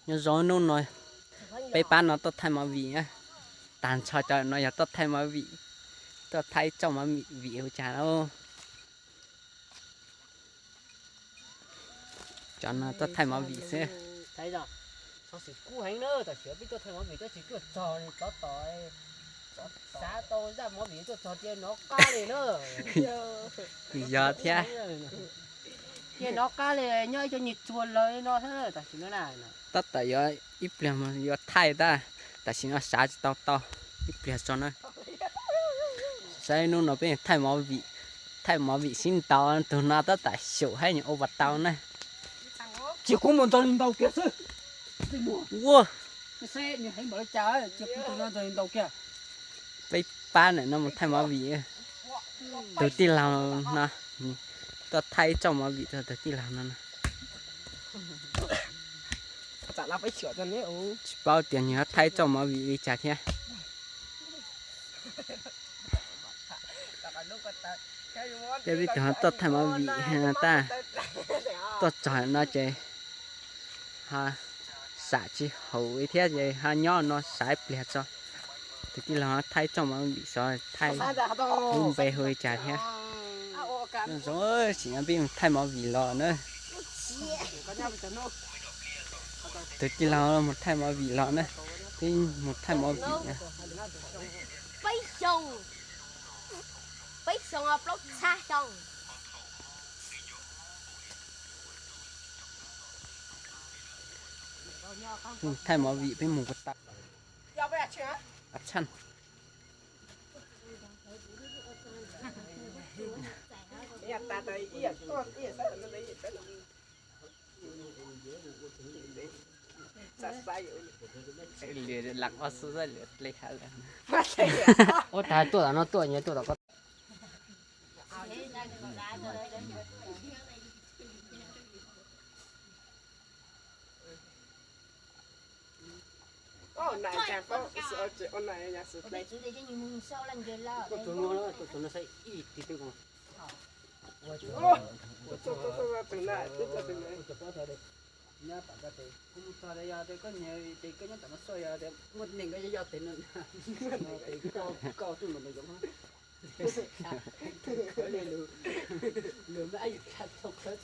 Nyob zoo, hnub no peb pab no tuaj thaij movie na. Tag nrho cov no yog tuaj thaij movie, tuaj thaij ib txoj movie ua cas lauj. Cov no tuaj thaij movie xwb. Tam sim kuj heev na, tam sim peb tuaj thaij movie tab sis tuaj txog tsov tom, xav tau zaj movie tuaj txog tias nov qab li na. Yog thiab. Tias nov qab li, nyob ib co nyiag txuag lawm no thiab tam sim no na. Tab tom yuav ib pliag mas yuav thaij tab, tam sim no xav tsis tau tau, ib pliag tso na. Saib hnub no peb thaij movie, thaij movie sib ntaus, tus no tab tom xyaum thiab nws ua puas tau na. Cia kuv mus nrog nws ntaus kiag xwb. Ua, peb pab ntawm no mus thaij movie. Tus tij laug no, tuaj thaij ib txoj movie rau tus tij laug no no. Tsis paub tias nws thaij ib txoj movie li cas thiab. Peb, peb tus ho tuaj thaij movie tab, tuaj txog no ces ho sam tsis haum li thiab ces ho nyob no xav ib pliag tso. Tus tij laug thaij txoj movie xov thaij lub npe hu li cas thiab. Nyob zoo, tsim nyog peb mus thaij movie los na. Tus tij laug mus thaij movie los na. Peb mus thaij movie na. Peb xyoo, peb xyoo plaub txhab xyoo. Mus thaij movie peb mus puas tau. Ua tas tuaj tom no tuaj, nyias tuaj tom ko. Kuv mus txog tias yog tias koj nyob tom no xwb, yog tias muaj neeg koj yog tes no, tes koj tuaj nrog nws yoov. Lus, lus me ab yus tau khawb tsis